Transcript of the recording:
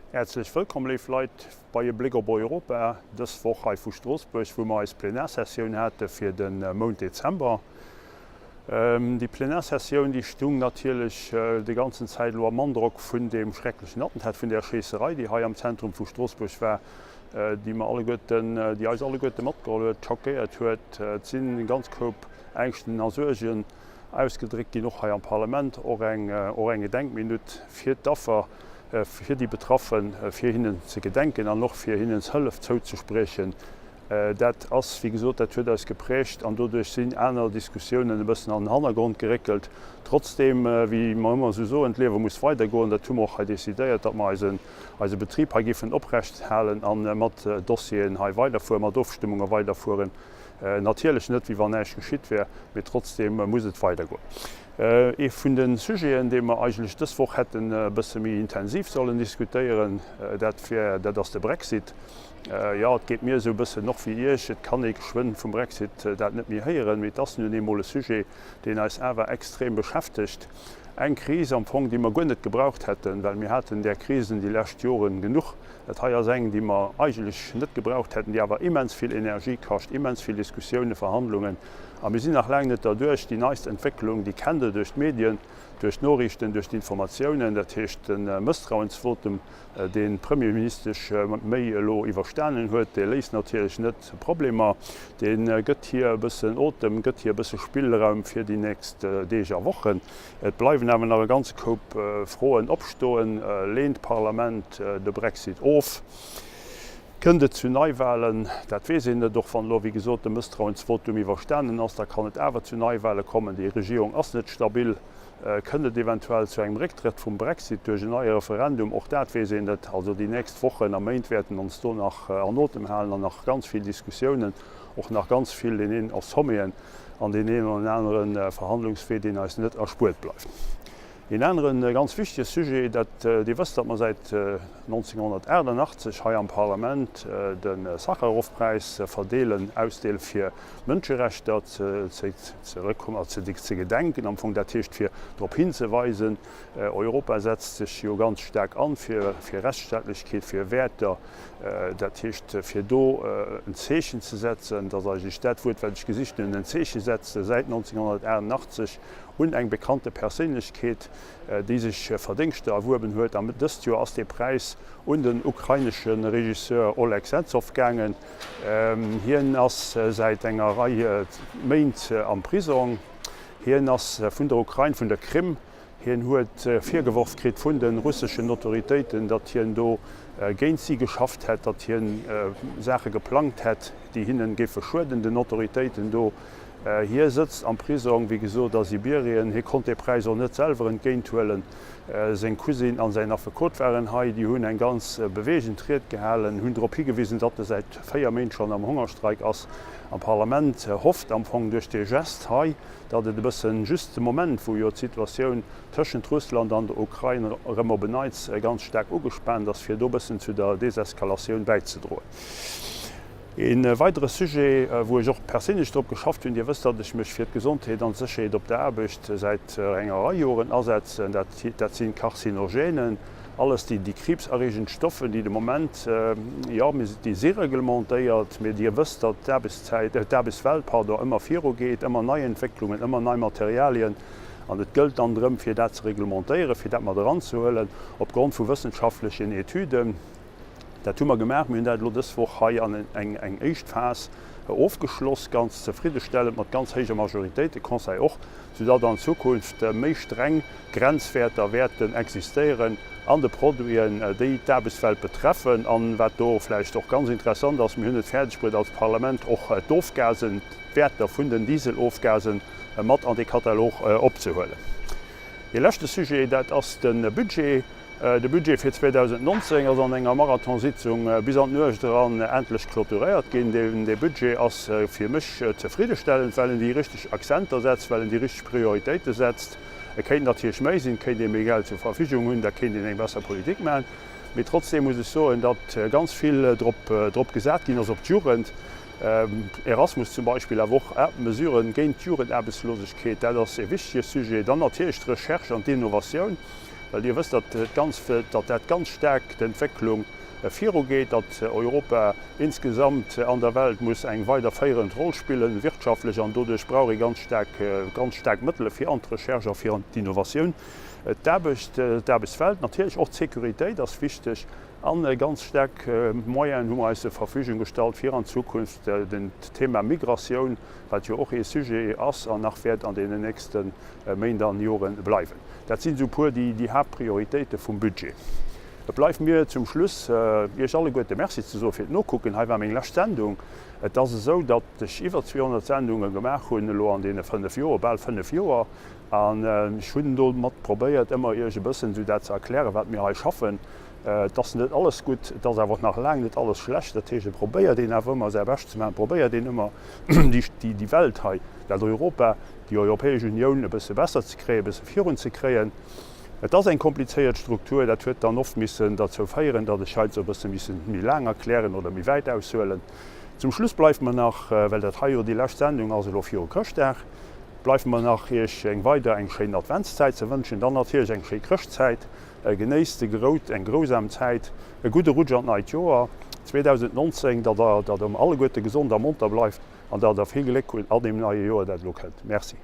Häerzlech wëllkomm, léif Leit, bei E Bléck op Europa, dës Woch hei vu Stroossbuerg, wou mer eis Plenarsessioun hate fir de Mount Dezember. Déi Plenarsessioun, déi stung natierlech déi ganzen Zäit elo am Androck vun deem schrecklechen Attentat, vun där Schéisserei, déi hei am Zentrum vu Stroossbuerg war, déi mer alleguerten, déi eis alleguerte matgeholl huet, schockéiert huet. Et sinn e ganz Koup Ängschten a Suergen ausgedréckt ginn, och hei am Parlament, och eng, och eng Gedenkminutt fir d'Affer, fir déi Betraffen, fir hinnen ze gedenken an och fir hinnen Hëllef zouzespriechen. Dat ass, wéi gesot, dat huet eis geprägt an doduerch sinn aner Diskussiounen e bëssen an den Hannergrond geréckelt. Trotzdeem, wéi mer ëmmer esou soen, d'Liewe muss weidergoen, dat hu mer och hei decidéiert, datt mer eisen, eise Betrib hei géifen oprecht halen a mat Dossieren hei weiderfueren, mat Ofstëmmunge weiderfueren. Natierlech net, wéi wann näischt geschitt wär, mee trotzdeem muss et weidergoen. Ee vun de Sujeten, dee mer eigentlech dës Woch hätten e bësse méi intensiv sollen diskutéieren, dat wär, dat ass de Brexit. Jo, et geet mir esou e bëssen och wéi Iech, et kann ee geschwënn vum Brexit dat net méi héieren, mee et ass nun eemol e Sujet, deen eis awer extrem beschäftegt. Eng Kris am Fong, déi mer guer net gebraucht hätten, well mir haten där Krisen déi lescht Joren genuch. Dat hei ass eng, déi mer eigentlech net gebraucht hätten, déi awer immens vill Energie kascht, immens vill Diskussiounen, Verhandlungen. A mir sinn nach laang net derduerch. Déi neist Entwécklung, déi kennt Der duerch d'Medien, duerch d'Noriichten, duerch d'Informatiounen, dat heescht de Mësstrauensvotum, deen d'Premierministesch May elo iwwerstanen huet, dee léist natierlech net d'Problemer. Dee gëtt hir e bëssen Otem, gëtt hir e bësse Spillraum fir déi nächst Deeg a Wochen. Et bleiwen awer nach e ganze Koup Froen opstoen. Leent d'Parlament de Brexit of? Kënnt et zu Neiwalen? Dat weess een net. Och wann elo, wéi gesot, de Mësstrauensvotum iwwerstanen ass, da kann et awer zu Neiwale kommen. Déi Regierung ass net stabil. Kënnt et eventuell zu engem Récktrëtt vum Brexit duerch en neie Referendum? Och dat weess een net. Also déi nächst Wochen a Méint wäerten ons do nach an Otem halen an nach ganz vill Diskussiounen, och nach ganz vill deen een och Sommeten an deen een oder anere Verhandlungswee, deen eis net erspuert bleift. Een anere ganz wichtege Sujet, dat Dir wësst, datt mer säit 1988 hei am Parlament de Sacharow-Präis verdeelen, ausdeelen, fir Mënscherechter ze gedenken am Fong, dat heescht fir drop hinzeweisen, Europa setzt sech jo ganz staark an fir Rechtsstaatlechkeet, fir Wäerter, Dat heescht, fir do en Zeechen ze setzen, dat ass eigentlech dat Wuert, wat ech gesicht hunn, en Zeeche setze säit 1988 un eng bekannte Perséinlechkeet, déi sech Verdéngschter erwuerben huet. An dëst Joer ass dee Präis un den ukrainesche Regisseur Oleg Sentsov gaangen. Hien ass säit enger Rei Méint am Prisong. Hien ass vun der Ukrain, vun der Krim. Hien huet virgeworf kritt vun de russeschen Autoritéiten, datt hien do géint si geschafft hätt, datt hien Saache geplangt hätt, déi hinnen géife schueden, den Autoritéiten do. Hie sëtzt am Prisong, wéi gesot, a Sibirien. Hie konnt dee Präis och net selwer entgéinthuelen. Seng Cousine an säin Affekot waren hei. Déi hunn eng ganz beweegend Ried gehalen, hunn drop higewisen, datt e säit 4 Méint schonn am Hongerstreik ass. Am Parlament hofft am Fong duerch dee Gest hei, datt et e bëssen just de Moment, wou jo d'Situatioun tëschent Russland an der Ukrain erëm op en Neits ganz staark ugespaant ass, fir do e bëssen zu der Deseskalatioun bäizedroen. E weidere Sujet, wou ech och perséinlech drop geschafft hunn, Dir wësst, datt ech mech fir d'Gesondheet an d'Sécherheet op der Aarbecht säit enger Rei Joren asetzen, dat sinn d'Carcinogènen. Alles déi déi kriibserreegend Stoffen, déi de Moment, jo, mir, déi si reglementéiert, mee Dir wësst, datt d'Aarbechtszäit, d'Aarbechtswelt, pardon, ëmmer virugeet, ëmmer nei Entwécklungen, ëmmer nei Materialien, an et gëllt dann drëm, fir dat ze reglementéieren, fir dat mat eranzehuelen opgrond vu wëssenschaftlechen Etüden. Dat hu mer gemaach. Mir hunn dat elo dës Woch hei an eng eng éischt Phas ofgeschloss, ganz zefriddestellend, mat ganz héijer Majoritéit, de Conseil och, soudatt an Zukunft méi streng Grenzwäerter wäerten existéieren an de Produiten, déi d'Aarbechtswelt betreffen. An wat do vläicht och ganz interessant ass, Mir hunn et fäerdegbruet als Parlament, och d'Ofgasen, d'Wäerter vun den Dieselofgasen mat an dee Katalog opzehuelen. Dee leschte Sujet, dat ass de Budget. De Budget fir 2019 ass an enger Marathonsitzung bis an d'Nuecht eran endlech clôturéiert ginn. Dee Budget ass fir mech zefriddestellend, well en déi richteg Akzenter setzt, well en déi richteg Prioritéite setzt. Et kéint natierlech méi sinn, et kéint ee méi Geld zur Verfügung hunn, da kéint een eng besser Politik maachen. Mee trotzdeem muss ech soen, datt ganz vill drop gesat ginn ass op d'Jugend, Erasmus zum Beispill, awer och Mesuren géint d'Jugendaarbechtslosegkeet, dat ass e wichtege Sujet. Dann natierlech d'Recherche an d'Innovatioun. Well Dir wësst, datt ganz, datt dat ganz staark d'Entwécklung virugeet, datt Europa insgesamt an der Welt muss eng weider féierend Roll spillen, wirtschaftlech, an doduerch brauch ee ganz staark, ganz staark Mëttele fir an d'Recherche a fir an d'Innovatioun. D'Aarbecht, d'Aarbechtswelt, natierlech och d'Sécuritéit ass wichteg. An ganz staark Moyenen hu mer eis zur Verfügung gestallt, fir an Zukunft den Thema Migratioun, wat jo och ee Sujet ass an nach wäert an deenen nächste Méint an Jore bleiwen. Dat sinn esou e puer déi Haaptprioritéite vum Budget. Et bleift mir zum Schluss, Iech alleguerte Merci ze soe fir d'Nokucken. Hei war meng lescht Sendung. Et ass esou, datt ech iwwer 200 Sendunge gemaach hunn elo an deene fënnef Joer, bal fënnef Joer. An ech hunn domat probéiert, ëmmer Iech e bëssen esou dat ze erklären, wat mir hei schaffen. Et ass net alles gutt, et ass awer och nach laang net alles schlecht. Dat heescht, et probéiert een awer ëmmer säi Bescht ze maachen, et probéiert een ëmmer déi Welt hei, dat Europa, déi Europäesch Unioun e bësse besser ze kréien, e bësse virun ze kréien. Et ass eng komplizéiert Struktur, dat huet dann oft missen derzou féieren, datt ech heiansdo e bësse missen méi laang erklären oder méi wäit aushuelen. Zum Schluss bleift mer nach, well dat hei jo déi lescht Sendung ass elo viru Chrëschtdag, bleift mer nach Iech eng weider eng schéin Adventszäit ze wënschen, dann natierlech eng schéi Chrëschtzäit. Genéisst e grout, eng grousam Zäit, e gudde Rutsch an d'neit Joer 2019, datt der, datt der alleguerte gesond a monter bleift an datt der vill Gléck hutt an deem neie Joer, dat elo kënnt. Merci.